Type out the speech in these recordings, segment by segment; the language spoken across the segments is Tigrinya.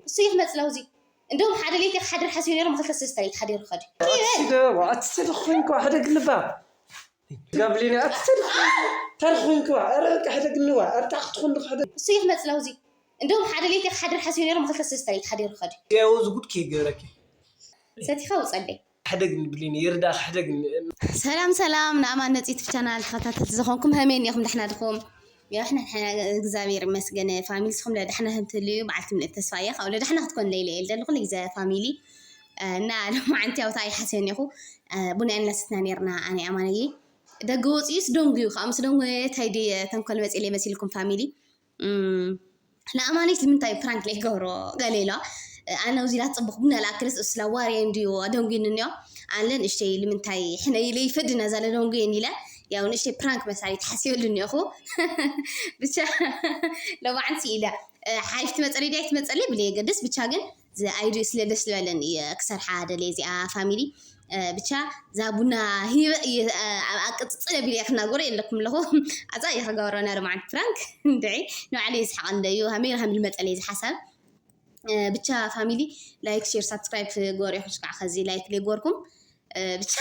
እሱ ይኽመፅ ለውዚ። እንደውም ሓደ ለይቲ ክሓድር ሓሲቡ ነይሩ፣ መኸልተ ሰለስተ ለይቲ ሓዲሩ ኸዲ። ኣቲ ተደኾንኳ ሓደ ግልባ ጋብሊና ኣቲ ተደኾንኳ ኣረ በቃ ሓደ ግልባ ኣርታ ክትኾን ሓደ እሱ ይኽመፅ ለውዚ። እንደውም ሓደ ለይቲ ክሓድር ሓሲቡ ነይሩ፣ መኸልተ ሰለስተ ለይቲ ሓዲሩ ኸዲ። ያው ዝጉድ ከይገረኪ ሰቲኻ ውፀለይ። ሕደግ ንብሊኒ ይርዳኽ ሕደግ ን- ሰላም ሰላም ንኣማን ነፂት ቻናል ተኸታተልቲ ዝኾንኩም፣ ሀሜን ኢኹም? ደሕና ድኹም? ያው ሕና ድሕና እግዚኣብሔር ይመስገን። ፋሚሊ ስኹም ለደሕና ህም ትልዩ በዓልቲ ምልእት ተስፋ እየ። ካብኡ ለደሕና ክትኮን ለይለ የለ ኩሉ ግዜ ፋሚሊ። እና ሎማዓንቲ ያው ታይ ሓስዮን ኢኹ ቡና እናሰትና ነርና። ኣነ ኣማነየ ደገ ወፅዩስ ደንጉዩ ከዓ ምስ ደንጎየ ታይ ድየ ተንኮል መፅለ መሲልኩም ፋሚሊ። ንኣማኒት ንምንታይ ፕራንክ ለይገብሮ ገለ ኢሎ። ኣነ ውዚላ ፅቡቅ ቡና ለኣክልስ እስላ ዋርየ እንድዩ ኣደንጉይኒ እኒኦ። ኣለ ንእሽተይ ንምንታይ ሕነ ኢለ ይፈድና ዛለ ደንጉየን ኢለ ያው ንእሽተይ ፕራንክ መሳሊ ተሓሲበሉ እኒኦኹ። ብቻ ሎማዓንቲ ኢለ ሓይፍ ትመፀለይ ዳይ ትመፀለይ ብለየገድስ ብቻ ግን ዝኣይዱ ስለ ደስ ዝበለን እየ ክሰርሓ ደልየ እዚኣ ፋሚሊ። ብቻ እዛ ቡና ሂበ እየ ኣብ ኣቅፅፅለ ቢለ ክናገሮ የለኩም ኣለኹ። ኣዛ እየ ክገብሮ ነርማዓን ፕራንክ እንድዒ ንባዕለ ይስሓቅ እንደዩ ሃሜር ሃሚል መፀለ እዚ ሓሳብ። ብቻ ፋሚሊ ላይክ ሼር ሳብስክራይብ ገበሩ ኢኹም ሽካዕ ከዚ ላይክ ሌጎርኩም። ብቻ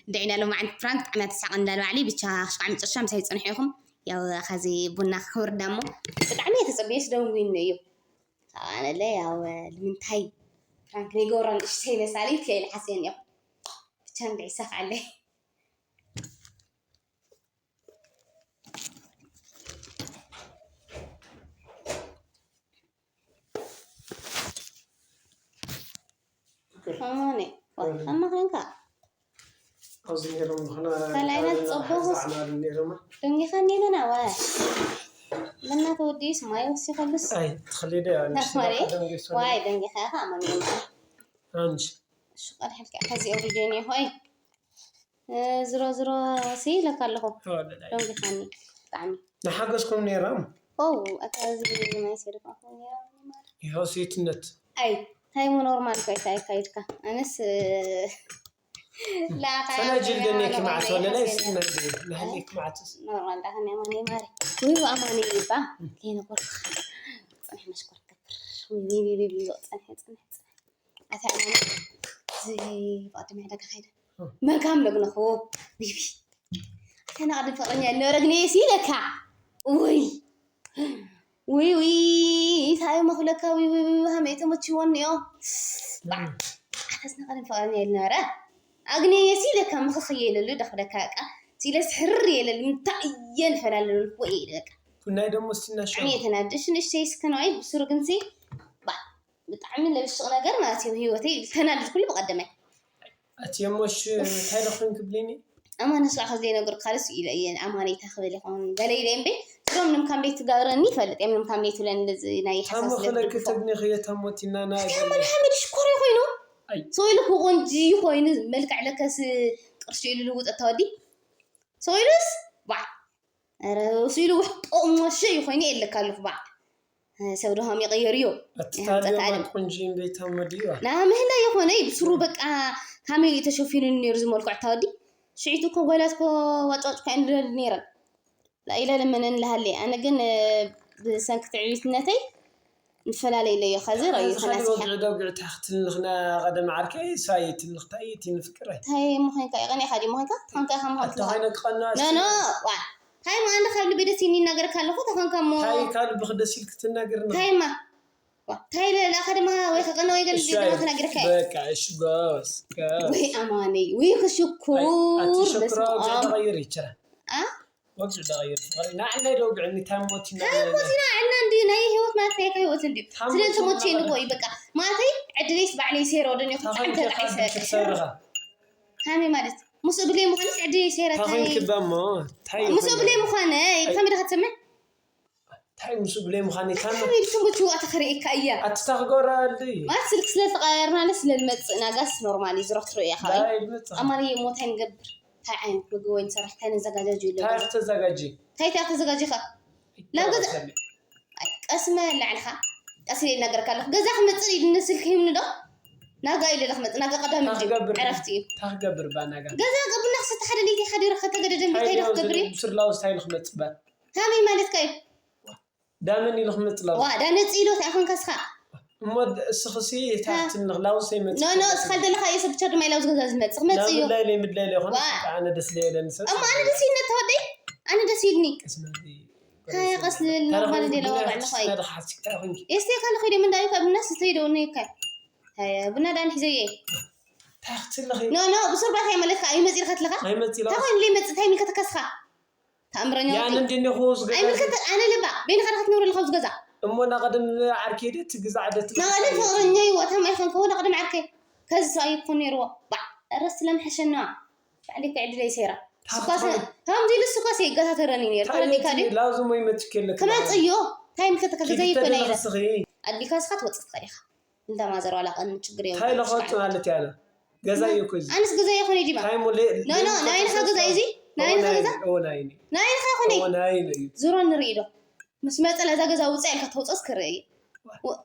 እንድዒ ናሎም ዓንት ፕራንክ ብጣዕሚ ተሳቅ እንዳለ ባዕሊ ብቻ ሽካዕ መጨረሻ ምሳይ ፅንሑ ኢኹም። ያው ከዚ ቡና ክወርዳ እሞ ብጣዕሚ እየ ተፀቢየስ ደንጉይኒ እዩ። ኣነለ ያው ንምንታይ ፕራንክ ንገብሮ ንእሽተይ መሳሊት ከይል ሓስየን እዮም ብቻ እንድዒ ይሳፍዓለይ። ከማኔ ከማ ኮንካ ኣብዚ ነይሮም ዝኾነ ካልኣይና ዝፀበኹስ ደንጊኻኒ መና ወ መና ተወዲስ ማይ ወሲኸሉስ ኣይ ትኽልደ ማሬ ዋይ ደንጊኻ ኢኻ ኣመን ኣንሽ ሽቀል ሕልካ ከዚ ኦሪጀን ሆይ ዝሮ ዝሮ ሲ ኢለካ ኣለኹ ደንጊኻኒ ብጣዕሚ ንሓገዝኩም ነይሮም ኦ ኣታ እዚ ማይ ሰሪፋ ነይሮም ይኸው ሴትነት ኣይ ታይሞ ኖርማል ኮይታ ኣይካይድካ ኣነስ ፈላጅል ደኔኪ መዓት ወለላ ይስመል ናህሌኪ መዓትስ ኖርማል ዳኸን ያማኒ ማሪ ውይ ኣማኒ ይባ ከይነኮርክ ፅንሕ መሽኮር ከብር ውይ ውይ ውይ ውይ ፀንሐ ፀንሐ ፀንሐ ኣታ ኣማኒ እዚ ብቐደም ዕዳጋ ከይደ መጋም ለግነኹ ውይ ውይ ኣታ ናቕድም ፍቕረኛ ነረግነየ ሲለካ ውይ ውይ ውይ እንታይ እሞ ክብለካ ውይ ውይ ውይ ሃመይ ተመችዎ እኒኦ ኣተስ ናቕድም ፍቕረኛ የልነበረ ኣግነየ ሲለካ ምኽኽየ ኢለሉ ዳኽብለካ በቃ ሲለስ ሕርር የለሉ እንታይ እየ ንፈላለሉ ወይ በቃ ናይ ደሞ ስናሽ ብጣዕሚ እየ ተናድሽ ንእሽተይ እስከ ንዋይ ብስሩ ግንሲ ብጣዕሚ ለብሽቕ ነገር ማለት እዩ ህይወተይ ተናድድ ኩሉ ብቐደመ ኣትየሞሽ እንታይ ዶ ኮይንክ ብሌኒ ኣማ ነስዋ ከዚ ነገር ካልስ ኢለ እየ ኣማነይታ ክብል ይኸውን ገለ ኢለ እምበ እዞም ንምካም ቤት ትጋብረኒ ይፈልጥ እዮም ንምካም ቤት ብለን ናይ ሓሳብ ስለ ትግርፎ ተግኒ ክየታሞቲና ናይ ሓመድ ሓመድ ሽኮር ኮይኑ ሰው ኢሉ ክቆንጂ ኮይኑ መልክዕ ለከስ ቅርሺ ኢሉ ልውጥ እተወዲ ሰው ኢሉስ ባ ኧረ እሱ ኢሉ ውሕጦ እሞ ሸይ ኮይኑ የለካ ኣለኹ ባዕ ሰብ ድሆም ይቀየር እዩ ኣትታልዮ ቆንጂ ቤታ መድዩ ና ምህና የኾነ ብስሩ በቃ ካሜል ተሸፊኑ ነይሩ ዝመልኩ ዕታ ወዲ ሽዒቱ እኮ ጓላት ኮ ዋጫዋጭ ካ እንድለል ነይረን ላኢለ ለመነን ለሃለ ኣነ ግን ብሰንኪ ትዕቢትነተይ ንፈላለይ ኢለዮ ከዚ ረዩ ተናሲሐ ወግዒ ደውግዒ ታኽትልንኽና ቀደም ዓርከይ ሳይ ትልኽታይ እቲ ንፍቅረይ ታይ ምኾንካ ይቐኒኻ ዲ ምኾንካ ተኾንካ ኢኻ ምኾንካ ኣታ ኾይነ ክቐና ኖ ኖ ዋ ታይ ሞ ኣንደ ካብ ልቢ ደስ ይኒ እናገርካ ኣለኹ ተኾንካ ሞ ታይ ካብ ልብኺ ደስ ኢልክ ትናገርና ታይ ማ ዋ ታይ ለላ ከደማ ወይ ከቀና ወይ ገል ዲ ደማ ተናገርካ በቃ እሺ ጎስ ጎስ ወይ ኣማነይ ወይ ክሽኩር ኣቲ ሽኩራ ተቀይር ይችላል አ ወግዒ ዳቕይር ፍቕሪ ንዓናይ ደውግዕኒ ታሞቲና ታሞቲና ዕና እንዲ ናይ ህይወት ማለት ናይ ህይወት እንዲ ስለ ተሞቼን እኮ እዩ በቃ ማለተይ ዕድለይስ ባዕለይ ሴሮ ደን ይኹን ጣዕም ተላዓይ ሰረቀ ሰብርኻ ሃመይ ማለት ምስ እግለይ ምዃንስ ዕድለይ ሴረ ታይ ታኾንኪ በሞ ታይ ምስ እግለይ ምዃነ ብኸመይ ዲኻ ትሰምዕ ታይ ምስ እግለይ ምዃነ ታማ ከመይ ትምቹ ኣተኸሪእካ እያ ኣትታ ክገብራ ኣልዲ ማለት ስልክ ስለ ተቀያየርና ስለ ልመጽእ ናጋስ ኖርማል እዩ ዝረክትሮ እያ ካባይ ዳይ ምጽእ ኣማን እየ ሞታይ ንገብር እንታይ ዓይነት ምግቢ ወይ ንሰርሕ እንታይ ነዘጋጃጅ እዩ እንታይ ኣለዎ? ተዘጋጂ እንታይ እንታይ ተዘጋጂኻ ናብ ገዛ ተዘጋጂ። ቀስመ ላዕልኻ ቀስ ኢለ ይናገረካ ኣለኹ ገዛ ክመፅእ ኢሉ ንስልኪ ሂብኒ ዶ ናጋ ኢለ ዶ ክመፅእ ናጋ ቀዳሚ እንታይ እንጂ ክገብር ዕረፍቲ እዩ እንታይ ክገብር ባናጋ ገዛ ቀቡና ክሰተ ሓደ ለይቲ ሓዲረ ከተገደደ እንታይ እንታይ ዶ ክገብር እዩ ብስርላው እንታይ ኢሉ ክመፅእ ባ ሃመይ ማለትካ እዩ። ዳመን ኢሉ ክመፅእ ላውዝ ዋ ዳነፂ ኢሉ ኣኾንካ ስኻ እሞ እስኽሲ ታሕትኒ ላውዝ ይመፅእ ኖ ኖ እስኻ ደለኻ እየ ሰብ ብቻ ድማ ኢላውዝ ገዛ ዝመፅእ ክመፅእ እዩ ላብላይ ለይ ምድላይ ለይ ኾነ ኣነ ደስ ለየለኒ ሰብ እሞ ኣነ ደስ ይልኒ ተወደይ ኣነ ደስ ይልኒ ቀስመዚ ሃየ ቀስ ልብል ኖርማል እንደ ለዋባዕ ኣለኹ ኣይ ናደኻሓሲካ ኾንኪ የስተይ ካልኹ ደም እንዳዩ ካብ ቡና ስተይ ደው ነይካ ሃየ ቡና ዳን ሒዘየ ታክትልኺ ኖ ኖ ብሱር ባታ ይመለትካ እዩ መፂልካ ትልካ ኣይመፂላ ታኾን ለይ መፅእ ታይ ሚልከተከስኻ ተኣምረኛ ያን እንዲኒኹ ዝገዛ ኣይምልከተ ኣነ ልባ በይንኻ ዳኸ ትነብሩ ኣለኻ ዝገዛ እሞ ናቐደም ዓርከይ ደ ትግዛዕ ደ ናቐደም ፍቕረኛ ይወታ ማይ ኸንከው ናቐደም ዓርከይ ከዚ ሰብኣይ ይኮን ነይርዎ ባዕ ረስ ስለምሐሸና ባዕሊ ክዕድለይ ሴራ ስኳሰ ከምዚ ኢሉ ስኳሰ ይገታተረኒ ነይሩ ተረዲካ ድዩ ላውዝ ሞ ይመችክ የለክ ክመፅዮ እንታይ ምልከተካ ገዛ ይኮነ ኢለ ስኺ ኣድሊካ ስኻ ትወፅእ ትኽእል ኢኻ እንዳ ማዘር ዋላ ቀን ችግር የብሉ እንታይ ለኸወፅ ማለት ያለ ገዛ እዩ እኮ እዚ ኣንስ ገዛ ይኾነ ዲማ እንታይ ሞ ኖ ኖ ናይንኻ ገዛ እዩ እዚ ናይንኻ ገዛ ኦናይኒ ናይንኻ ይኾነ ኦናይኒ እዩ ዙሮ ንርኢ ዶ ምስ መፀ ለዛ ገዛ ውፅእ ኢልካ ተውፅኦስ ክርኢ እዩ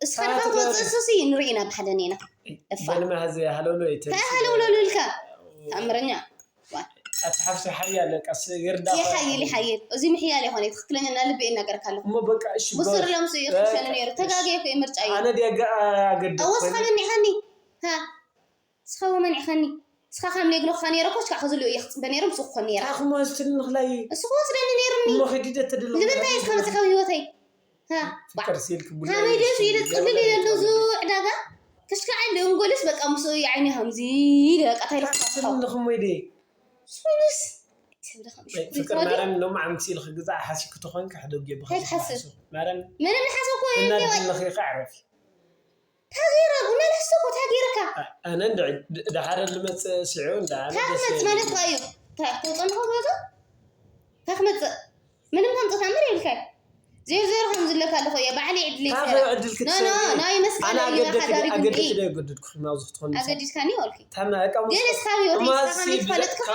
እስኻ ዳኻ ትወፅእ እሱሲ ንርኢና ብሓደ ኔና እፋ ዘልመ ሀዚ ሃለውሎ ይተ እንታይ ሃለውለሉ ኢልካ ተኣምረኛ ኣቲ ሓፍሲ ሓያለ ቀስ ይርዳ ይሓይል ይሓይል እዚ ምሕያል ይኾነ ትኽክለኛ እና ልቢ ይናገረካ ኣለኹ እሞ በቃ እሺ ብሱር ለምሱ እዩ ክሸኑ ነይሩ ተጋጊ እኮ ምርጫ እዩ ኣነ ድየ ኣገድድ እወ ስኻ መኒዕኻኒ ሃ ስኻ ወመኒዕኻኒ ስኻ ከም ሌግኖኻ ነይረ ኮ ሽካ ከዝልኡ እየ ክፅበ ነይሮም ስኹ ኮን ነይራ ታኹም ወስድኒ ንኽላይ እሱ ክወስደኒ ነይሩኒ እሞ ኸዲደ ተደለኹ ልምንታይ ስኻ መፅኻ ህይወተይ ሃ ፍቅር ሲልክ ቡና ሃመይ ደስ ኢለ ፅልል ኢለ ኣለዙ ዕዳጋ ክሽካዕ እንደ እንጎልስ በቃ ምስ ዓይኒ ከምዚ ኢለ በቃ ታይ ትልንኹም ወይ ደይ ሱሉስ ፍቅር ማርያም ሎም ዓምቲ ኢልክ ግዛዕ ሓሲክ ተኾንክ ሕደግ እንታይ ትሓስብ? ማርያም ምንም ሓሰብኮ እናድልኺ ከዕረፊ ታገይረ ቡና ልሕሰኮ ታገይረካ ኣነ እንድዒ ድሓረ ልመፅእ ስዑ እንዳ ኣነ ደስ ታክመፅ ማለት እዩ ተውፀንኾ ገዛ ታክመፅእ ምንም ከምፅእ ታምር የብልካይ ዜሮ ዜሮ ከም ዝለካ ኣለኹ እየ ባዕሊ ዕድለይ ካብ ሰራ ዕድል ኖ ኖ ክትሰሪ ናይ መስቀል ኣነ እዩ ኣገደክኒ ሓዳሪ ኣገደክ ግዲ ዶ የገድድኩ ማውዚ ክትኾን ኣገዲድካኒ ይወልኪ ታማ እቃ ገለ ስካብ ህይወት እማዚ ይስፋለጥካ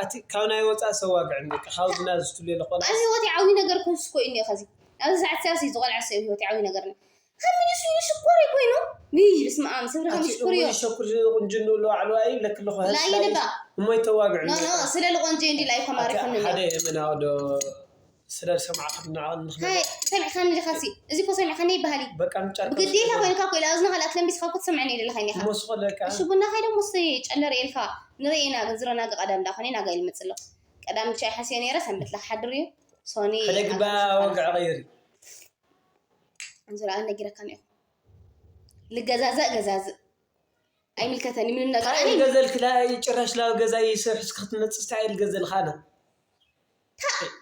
ኣቲ ካብ ናይ ወፃእ ሰዋግዕኒ ካብዚ ናዚ ትብልየ ለኾነ ኣብ ህይወት ዓብይ ነገር ኮንስ ኮይኑ እዩ ከዚ ኣብዚ ሰዓት ሰያሲ ዝቆልዓ ሰብ ህይወት ዓብይ ነገር ነው ካብ ሚኒሱ ሽኮር ኮይኑ ይይ ብስመ ኣብ ስብሪ ከም ሽኮር እዩ ሸኩር ቁንጅኑ ለዋዕሉ ኣይ ለክለኹ ላይ ልባ እሞ ይተዋግዕኒ ኖ ኖ ስለ ልቆንጆ እንዲ ላይ ተማሪኹኒ ሓደ የመናዊ ዶ ስለ ሰማዕኽና ንኽነ ሃይ ሰሚዕካኒ ዲኻሲ እዚ ኮ ሰሚዕካኒ ይበሃል እዩ በቃ ምጫር ብግዴታ ኮይንካ ኮ ኢላ እዝንኻ ላትለምቢስካ ኮ ትሰምዐኒ የደለኻኒ ኢኻ እሞ ስኾለካ እሺ ቡና ኸይደ ሙስ ጨለር የልካ ንርኢና ግን ዝረናገ ቀዳም እንዳኾነ ናጋ ኢልመፅሎ ቀዳም ሻይ ሓስዮ ነይረ ሰንበት ለክሓድር እዩ ሶኒ ሕደግባ ወግዕ ቀይሪ እንዙራ ነጊረካ ኒኹ ልገዛዘእ ገዛዝእ ኣይምልከተኒ ምንም ነገር እንታይ ኣነ ገዘልክ ጭራሽ ላብ ገዛ ይስርሕ እስኪ ክትመፅእ እንታይ ኢል ገዘልካ ኣነ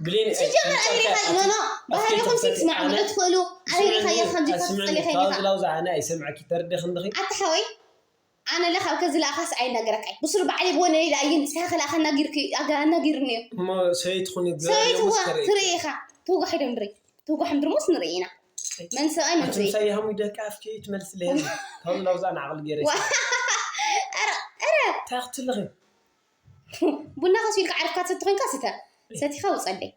ብሌን ሲጀመር ኣበይ ሪኻ ኖ ኖ ባህሪኹም ሲ ትስማዕምዑ ዶ ትኽእሉ ኣበይ ሪኻዮ ከምዚ ካብ ትፅሊ ኸይኒኻ ላውዛ ኣነ ኣይሰምዐኪ ተርድኽ እንድኺ ኣታ ሓወይ ኣነ ለካ ኣብ ከዚ ለኣኻስ ኣይናገረካይ ብሱር ባዕለይ ብወነይ ለኣየን ስኻ ከለኣኻ ኣናጊርክ ኣናጊርኒ እዩ እሞ ሰበይትኹን ሰበይትዋ ትርኢ ኢኻ ትውጋሕ ዶ ምድሪ ትውጋሕ ምድሪ ሞስ ንርኢ ኢና መን ሰብኣይ መን ሰበይቲ ምሳይ ሃሙ ደቂ ኣፍኪ ትመልስለ ካብዚ ላውዛ ንዓቕሊ ገይረ ዋ ኧረ ኧረ እንታይ ክትልኺ ቡና ከሲልካ ዓርፍካ ትሰቲ ኮይንካ ስተ ሰቲኻ ውፀለይ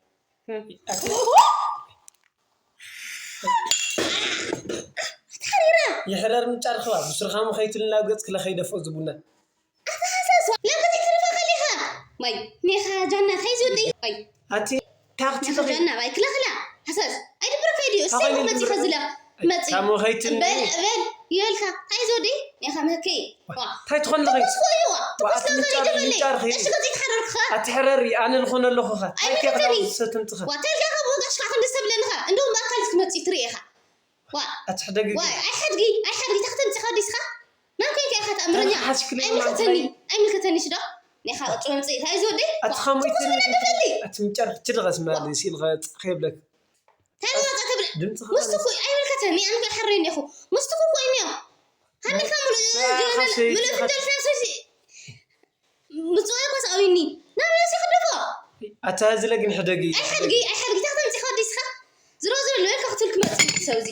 ተሓሪረ ይሕረር ምጫር ክባ ብስርኻ መኸይትሉ ናብ ገጽ ክለ ከይደፍኦ ዝቡና ኣተሓሳስባ ለምበቲ ትርፋ ከሊኻ ማይ ኔኻ ጃና ከይዝወደይ ማይ ኣቲ ታኽቲ ኔኻ ጃና ማይ ክለኽላ ሓሳስ ኣይድብረካ ድዩ እሰይ መፂ ከዝላ መፂ ካብ መኸይትኒ በል በል ይበልካ ኣይዝወደይ ኔኻ መከይ እንታይ ትኾን ለኸይ ተኮስኮ እዩ ዋ ተኮስኮ ምጫር ይደበለይ ምጫር ኸይ እሺ ከዚ ትሓረርክኻ ኣትሕረሪ ኣነ ዝኾነ ኣለኹ ኸ ኣይምልከተኒ። ሰትምፅኸ ዋ ተልካ ካብ ወጋሽካ ክንዲ ሰብለንኻ እንደውም ብኣካል ክትመፂ ትርኢ ኢኻ ዋ ኣትሕደግ ዋይ ኣይሓድጊ ኣይሓድጊ ታክተምፅኻ ዲስኻ መን ኮይንካ ኢኻ ተኣምረኛ ሓሽክሊ ኣይምልከተኒ ኣይምልከተኒ ሽዶ ኔኻ ቅጭ መምፅእ እንታይ ዝወደይ ኣትኸሙይትን ደበሊ ኣትምጨር ትልኸስ ማለት ሲልኸ ጽኸ ይብለክ እንታይ መመፃ ትብል ድምፅኻ ሙስትኩ ኣይምልከተኒ ኣነ ሓረይ እንዲኹ ሙስትኩ እኮ እዩ ሃሚልካ ምሉእ ሓሰይ ምሉእ ፍንጀል ሳሰሲ ምፅዋይ ኮስ ኣዊኒ ናብ ርእሲ ክደፎ ኣታ ዝለ ግን ሕደግ እዩ ኣይሓድጊ ኣይሓድጊ ታክተምፅኻ ዲስኻ ዝሮ ዝሮ ልበልካ ክትብል ክመፅእ እዩ ሰብዚ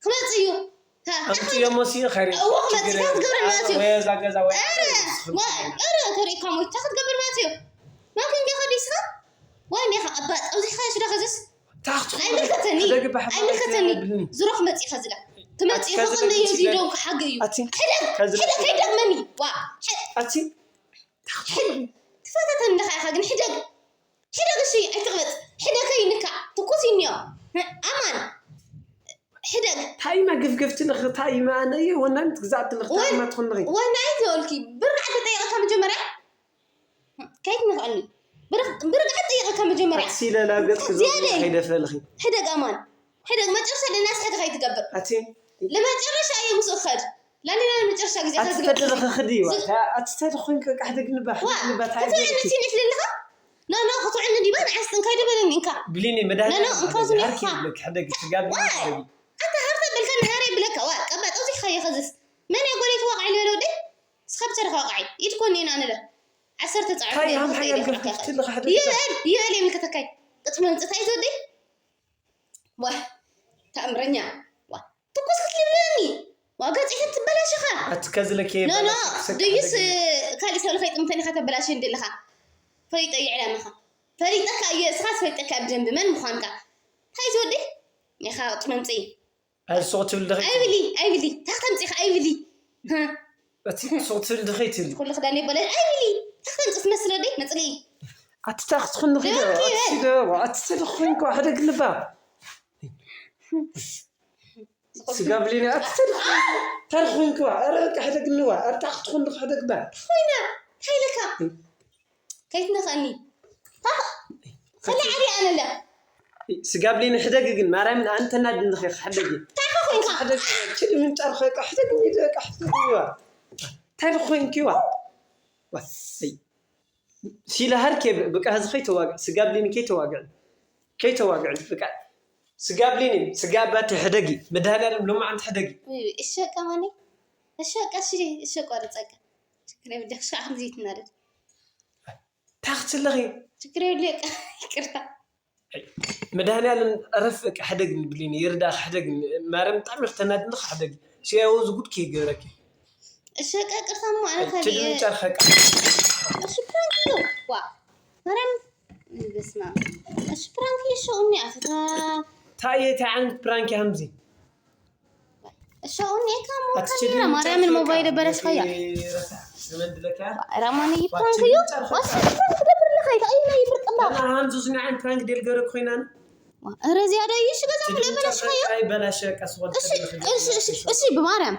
ክመፅእ እዩ ኣምፅዮ መሲ ኸሪ እዎ ክመፅእ ካብ ትገብረ ማለት እዩ ወዛ ገዛ ወይ ኧረ ተሪእካ ሞይታ ክትገብር ማለት እዩ መን ክንጌ ከዲስኻ ወይ ኔኻ ቀባጥ ኣብዚሕካ ሽዶ ከዝስ ታኽቱ ኣይምልከተኒ ኣይምልከተኒ ዝሮ ክመፅእ ከዝላ ክመፅእ ከቕነ እዩ እዚ ደው ክሓገ እዩ ሕደግ ሕደግ ከይደግመኒ ዋ ኣቲ ትፈታተኒ ኣለኻ ኢኻ ግን ሕደግ ሕደግ እሺ ኣይትቕበጥ ሕደግ ከይንካ ትኩስ እዩ እኒኦ። ኣማን ሕደግ። ታይማ ግፍግፍቲ ልኽ ታይማ ነይ ወናን ትግዛዕቲ ልኽ ታይማ ትኹን ልኺ። ወናይ ተወልኪ ብርዕ ተጠይቐካ መጀመርያ ከይት ንኽእኒ ብርግዓት ጠይቐካ መጀመርያ። ሲለ ናብ ገጽ ክዘ ዝያደይ። ከይደፈልኺ። ሕደግ ኣማን ሕደግ መጨረሻ ለናስ ሕደ ከይትገብር ኣቲ ለመጨረሻ እየ ምስ እኸድ ላሊና ለመጨረሻ ግዜ ኣቲ ከዝገብር ተደረኸ ክዲ ዋ። ዝ- ኣቲ ተደኾን ከቃሕ ደግንባ ዋ ሕደግንባ ታይ ክትውዕል ገርኪ። ንትንሽ ልልኻ ኖ ኖ ክትውዕል እንዲባ ንዓስ ጥንካይ ደበለኒ እንካ ብሊኒ መድሃኒ ኖ፣ ኖ፣ እንካ ዝኒ ዓርኪ ኢኻ። ይብለክ ሕደግ ትጋብ ዋይ። ይብለክ። ኣታ ሃርተ በልካ ንሃረ ይብለካ ዋ ቀባ ጠውዚ ኸየ ኸዝስ መን ያ ጎለይት ዋቃዕ ልበለ ወደይ ስኸብ ተረኸ ዋቃዕ ኢድ ኮኒ ኢና ንለ ዓሰርተ ጻዕሪ ታይ ጌርኩ ሃም ሓያል ከይደ ገፊፍ ትልኻ ሕደግ ይበል ይበል የምልከተካይ ቅጥሚ ምጽታይ ዘወደይ ዋ ተኣምረኛ ዋ ትኩስ ክትልብለኒ ዋጋ ጽሒት ትበላሽኻ ኣቲ ከዝለክ ኖ ኖ የበላሽ ክሰካ ድዩስ ሕደግ። ካልእ ሰብ ንኸይጥምተኒ ኢኻ ተበላሽ እንዲ ኣለኻ ፈሊጠ እዩ ዕላምኻ ፈሊጠካ እየ እስኻ ትፈልጠካ ብደንቢ መን ምዃንካ እንታይ ዝወዲ ኒኻ ቅጥመምፅኢ ኣይሱቕ ትብል ድኺ ኣይብሊ ኣይብሊ ታክተምፂኻ ኣይብሊ እቲ ሱቕ ትብል ድኺ ትብል ኩሉ ክዳን የበለ ኣይብሊ ታክተምፂ ትመስል ወደይ መፅሊ ኣቲ ታክት ትኹን ድኺ ደወል ይበል። ኣቲ ትልኾንኮ ሕደግ ልባ ስጋ ብሊኒ ኣቲ ትልኾንኮ ሕደግ ንዋ ኣርታ ክትኹን ድኺ ሕደግ ባ ኮይና እንታይ ኢለካ ከይትነኸኒ ከለ ዓዲ ኣነለ ስጋ ብሊኒ ሕደግ ግን ማርያምን ኣንተና ድንኸ ሕደግ እንታይ ኮንካ ሕደግ ችል ምን ጫር ኸ ሕደግ ምን ደቃ ሕደግ ዋ እንታይ ኮንኪዋ ሲለ ሃር ኬብ ብቃ ህዚ ከይተዋግዕ ስጋ ብሊኒ ከይተዋግዕ ከይተዋግዕ ብቃ ስጋ ብሊኒ ስጋ ባቲ ሕደጊ መድሃኒዓለም ሎማዓንቲ ሕደጊ እሸቀ ማኒ እሸቀ እሺ እሸቀ ወደ ጸጋ ችግር የብልሽ ክሻዕ ከምዚ ይትናደድ ታኽትለኺ ችግር የብልሽ ይቅርታ መድሃኒዓለም ዕረፍ በቃ ሕደግ ንብሊኒ ይርዳእኺ ሕደግ ማርያም ብጣዕሚ ክተናድንኺ ሕደግ ሲያው ዝጉድ ከይገብረኪ እሸቀ ቅርታ እሞ ኣነ ካሊእ ትድምጫ ርኸቃ እሺ ፕራንክ እዩ ዋ ማርያም በስመ ኣብ እሺ ፕራንክ ይሸውኒ ኣፈታ ታየ ታዓን ፕራንክ ያምዚ እሸውኒ ካሞ ካሜራ ማርያምን ሞባይል በረስኸያ ራማን ይፕራንክ እዩ ዋስ ፕራንክ ደብር ለኸይ ከይና ይፍርቅባ ሃምዙ ዝናዓን ፕራንክ ደልገረ ኮይናን እረ ዝያዳ እዩ እሺ ገዛ ብለ በላሽኸዮ እሺ ብማርያም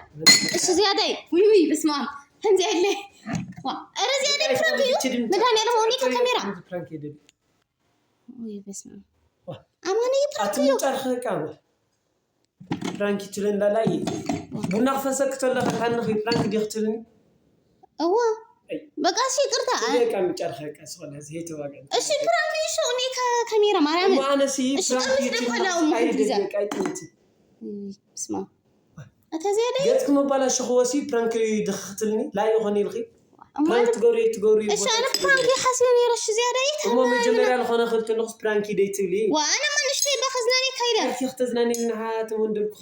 እሺ ዝያዳይ ውይ ውይ በስመ ኣብ ከምዚ የለ እረ ዝያዳይ ፕራንክ እዩ መድሃኒዓለም ወኒካ ካሜራ ውይ በስመ ኣብ ኣማነ እዩ ፕራንክ እዩ ፕራንክ ትለን ላላ እዩ ቡና ክፈሰክ ተለኸ ታንኺ ፕራንክ ዲኽ ትልኒ እዋ በቃ እሺ ይቅርታ በቃ ምጨርኸ ቀስ ወላ ዘይተዋገ እሺ ፕራንክ ይሾ እኔ ከካሜራ ማርያም እሞ ኣነሲ እሺ ፕራንክ ቀሚስ ይችላል ደኮላ እሞ ኣይደለ ግዜ ቀይጥንቲ ስማ ኣታ ዝያዳ ገጽ ክመባላሽ ክወሲ ፕራንክ ድኽትልኒ ላይ ይኾን ኢልኺ ፕራንክ ትገብሪ ትገብሪ እሺ ኣነ ፕራንክ ሓስየ ነይረ እሺ ዝያዳ እሞ መጀመርያ ዝኾነ ክልትልኹስ ፕራንክ ደይትብሊ ዋ ኣነ ማ ንሽተይ በኸዝናኒ ካይደ ኣርኪ ክተዝናኒ ንሓ ተመንደልኩኻ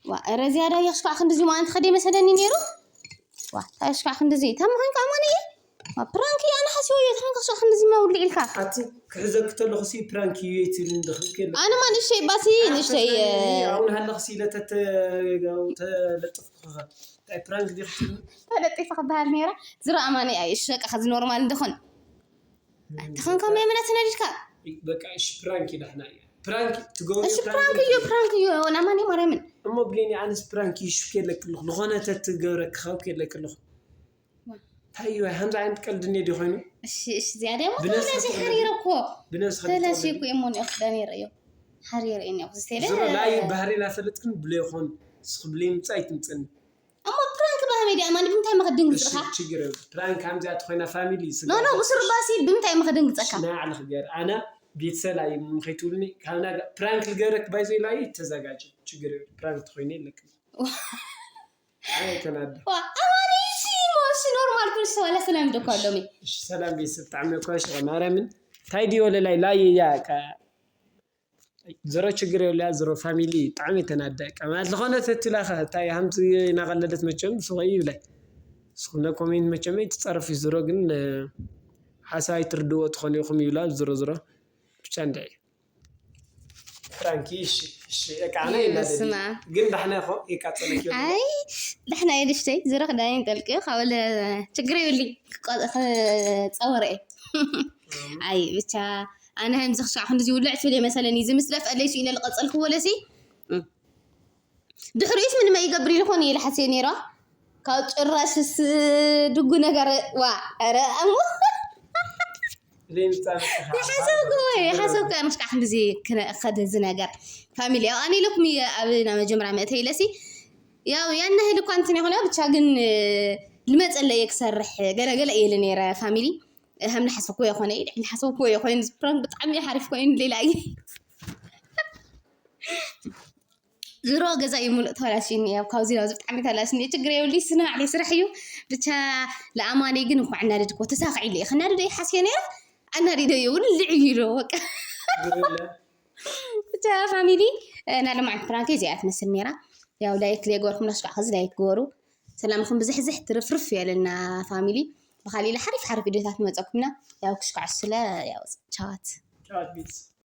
ዋ፣ እረ ዝያዳ እየ ክስኳዕ ክንድዚ እሞ ኣንቲ ከደይ መሰለኒ ነይሩ። ዋ፣ እንታይ ክስኳዕ ክንድዚ? ታማ ኮይንካ ኣማን እየ? ዋ፣ ፕራንክ እየ ኣነ ሓሲበዮ፣ እንታይ ኮይንካ ክስኳዕ ክንድዚ እሞ ውልዕ ኢልካ? ኣቲ ክሕዘኪ ተለኹ ሲ ፕራንክ እዩ ትብልኒ ዶ ክብል ከሎ። ኣነ ማ ንእሽተይ ባሲ ንእሽተይ እየ። ኣሁን ሃለኽ ሲ ለተተ ተለጥፍኩኻ። እንታይ ፕራንክ ዲኺ ትብልኒ? ተለጢፈ ክበሃል ነይረ። ዝሮ ኣማን እየ፣ እሺ በቃ ከዚ ኖርማል እንደኾን። ተኸንከም የምነት ነዲድካ በቃ እሺ ፕራንክ ይዳሕና እዩ ፕራንክ ትገብሪ እሺ ፕራንክ እዩ ፕራንክ እዩ ናማኒ ማርያምን እሞ ብሌኒ ኣነስ ፕራንክ ይሹ ከለክልኹ ዝኾነ ተትገብረ ክኸው ከለክልኹ ታዩ ሃምዛ ዓይነት ቀልድ እኔ ዲኾይኑ እሺ እሺ ዝያዳ ሞ ብነስ ተላሽ ሓሪረ እኮ ብነስ ተላሽ እኮ እሞ ነው ክዳን ይረዮ ሓሪረ እኔ ዝሮ ላይ ባህሪ ላፈለጥክን ብሌ ይኾን ስኽብሌ ምጻይ ትምጽን እሞ ፕራንክ ባህመይ ዲኣ ማን ብምንታይ መኸድንግጽኻ እሺ ችግር የብሉ ፕራንክ ከምዚኣ ተኾይና ፋሚሊ ስጋ ኖ ኖ ብስሩ ባሲ ብምንታይ መኸድንግጸካ ናይ ዓለኽ ገር ኣነ ቤተሰብ ላይ ምኸይትብልኒ ካብና ፕራንክ ልገረክ ባይዘይ ላይ ተዘጋጅ ችግር የብሉ ፕራንክ ተኾይነ የለክ ኣይ ተናደ ዋ ኣማኒ ሲ ሞሲ ኖርማል ኩል ሰዋላ ሰላም ደኳ ሎሚ እሺ ሰላም ቤተሰብ ጣዕሚ እኮ ሸ ማርያምን ታይ ዲዮ ለላይ ላይ ያ ካ ዝሮ ችግር የብላ ዝሮ ፋሚሊ ብጣዕሚ ተናደ ማለት ዝኾነ ተትላኸ እንታይ ሃምቲ እናቐለደት መቸም ስቆይ ይብላይ ስኹነ ኮሜንት መቸም ትፀርፍ ዝሮ ግን ሓሳብ ኣይትርድዎ ትኾኑ ኢኹም ይብላ ዝሮ ዝሮ ብቻ እንድዒ ፍራንኪ እሺ እሺ እቃ ኣነ ይናደድ ግን ዳሕና ይኾ ይቃፀለኪ ኣይ ዳሕና የድሽተይ ዝሮ ክዳይን ጠልቅዮ ካብለ ችግር ይብሊ ክፀወረ ኣይ ብቻ ኣነ ከምዚ ክሻዕ ክንዲ ዝውልዕ ትብል የመሰለኒ። እዚ ምስ ደፍአለይ ኢለ ዝቐጸልክዎ ለሲ ድሕሪኡስ ምን መይገብር ኢልኮን እየ ልሓስየ ነይራ። ካብ ጭራሽስ ድጉ ነገር ዋ ረ ኣሞ ይሓሰብኩ ይሓሰብኩ ኣነሽካ ክንዲዚ ክኸደ እዚ ነገር ፋሚሊ ያው ኣነ ኢለኩም እየ ኣብ ናብ መጀመርያ መእተይ ኢለሲ ያው ያን ያህል እኳ እንትን ይኾነ ብቻ ግን ልመፀለየ ክሰርሕ ገለገለ እየለ ነይረ ፋሚሊ ከም ልሓሰብኩ የኾነ ልሓሰብኩ የኾነ ፕራንክ ብጣዕሚ ሓሪፍ ኮይኑ ሌላ እየ ዝሮ ገዛ እዩ ሙሉእ ተበላሽኒ ያው ካብዚ ናብዚ ብጣዕሚ ተበላሽኒ ችግር የብሉ ስነ ባዕለይ ስራሕ እዩ ብቻ ለኣማነይ ግን እንኳዕ እናደድኮ ተሳኽዒሉ እዩ ክናደደ ይሓስየ ነይረ ኣናዲደ እዩ ውልዕ እዩ ኢሎ በቃ ብቻ ፋሚሊ ናይ ለማዓት ፕራንክ እዚኣ ትመስል ነይራ ያው ላይክ ዘይገበርኩም ናስኳዕ ከዚ ላይክ ገበሩ ሰላምኩም ብዝሕዝሕ ትርፍርፍ የለና ፋሚሊ ብካሊእ ኢለ ሓሪፍ ሓሪፍ ቪድዮታት ንመፀኩም ኢና ያው ክሽኳዕ ስለ ያው ቻዋት ቻት ቤት